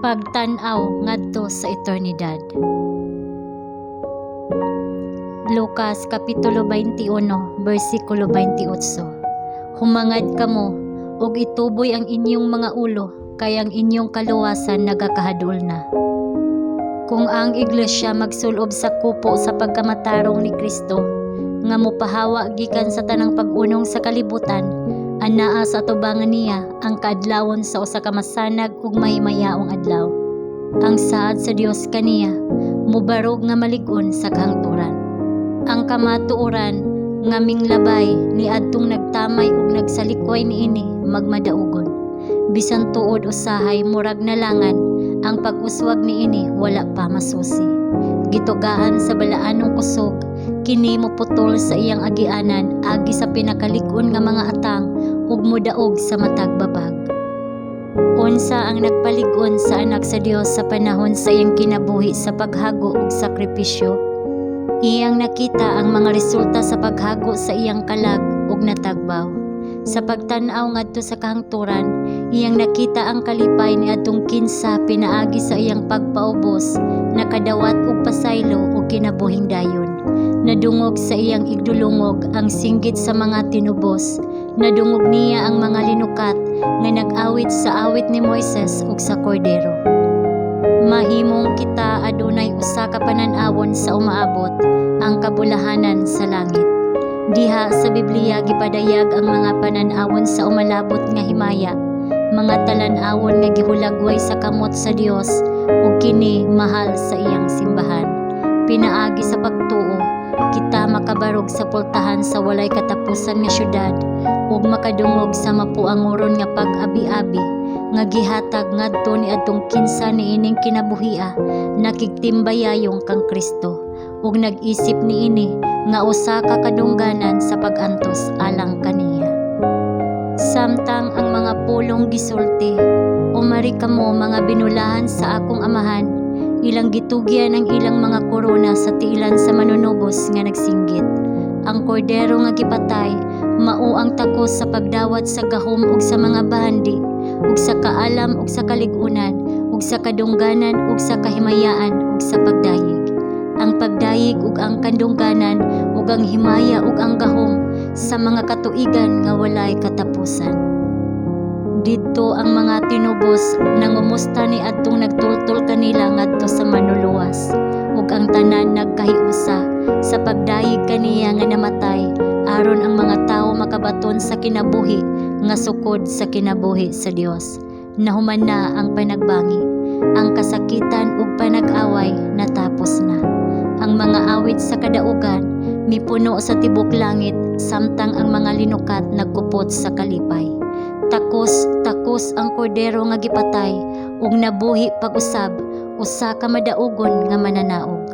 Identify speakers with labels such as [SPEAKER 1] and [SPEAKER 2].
[SPEAKER 1] Pagtan-aw ngadto sa eternidad. Lucas Kapitulo 21, versikulo 28. Humangad kamo ug ituboy ang inyong mga ulo kay ang inyong kaluwasan nagakahaduol na. Kung ang iglesia magsulob sa kupo sa pagkamatarong ni Kristo nga mopahawa gikan sa tanang pag-unong sa kalibutan, anaa sa atubangan niya ang kaadlawon sa usa ka masanag ug mahimayaong adlaw. Ang saad sa Dios kaniya mobarog nga malig-on sa kahangturan. Ang kamatuoran nga minglabay ni adtong nagtamay ug nagsalikway niini magmadaugon. Bisan tuod usahay murag nalangan, ang pag-uswag niini wala pa masusi. Gitugaan sa balaanong kusog, kini moputol sa iyang agianan agi sa pinakalig-on nga mga atang ug modaog sa matag babag. Unsa ang nagpalig-on sa Anak sa Dios sa panahon sa iyang kinabuhi sa paghago ug sakripisyo? Iyang nakita ang mga resulta sa paghago sa iyang kalag ug natagbaw. Sa pagtan-aw ngadto sa kahangturan, iyang nakita ang kalipay ni adtong kinsa pinaagi sa iyang pagpaubos nakadawat og pasaylo ug kinabuhing dayon. Nadungog sa iyang igdulungog ang singgit sa mga tinubos. Nadungog niya ang mga linukat nga nag-awit sa awit ni Moises ug sa Kordero. Mahimong kita adunay usa ka panan-awon sa umaabot, ang kabulahanan sa langit. Diha sa Biblia gipadayag ang mga panan-awon sa umalabot nga himaya, mga talan-awon nga gihulagway sa kamot sa Dios ug kini mahal sa iyang simbahan. Pinaagi sa pagtuo, kita makabarog sa pultahan sa walay katapusan nga syudad ug makadungog sa mapuangoron nga pag-abi-abi nga gihatag ngadto ni adtong kinsa niining kinabuhia nakigtimbayayong kang Kristo ug nag-isip niini nga usa ka kadungganan sa pag-antos alang kaniya. Samtang ang mga pulong gisulti, "Umari kamo, mga binulahan sa akong Amahan," ilang gitugyan ang ilang mga korona sa tiilan sa Manunubos nga nagsinggit, "Ang kordero nga gipatay mao ang takos sa pagdawat sa gahom ug sa mga bahandi ug sa kaalam ug sa kalig-unan ug sa kadungganan ug sa kahimayaan ug sa pagdayeg. Ang pagdayeg ug ang kadungganan ug ang himaya ug ang gahom sa mga katuigan nga walay katapusan." Didto ang mga tinubos nangumusta ni adtong nagtultol kanila ngadto sa Manluluwas, ug ang tanan nagkahiusa sa pagdayeg kaniya nga namatay aron ang mga tawo makabaton sa kinabuhi nga sukod sa kinabuhi sa Dios. Nahuman na ang panagbangi. Ang kasakitan ug panag-away natapos na. Ang mga awit sa kadaugan mipuno sa tibok langit samtang ang mga linukat nagkupot sa kalipay. Takos, takos ang kordero nga gipatay ug nabuhi pag-usab, usa ka madaugon nga mananaog.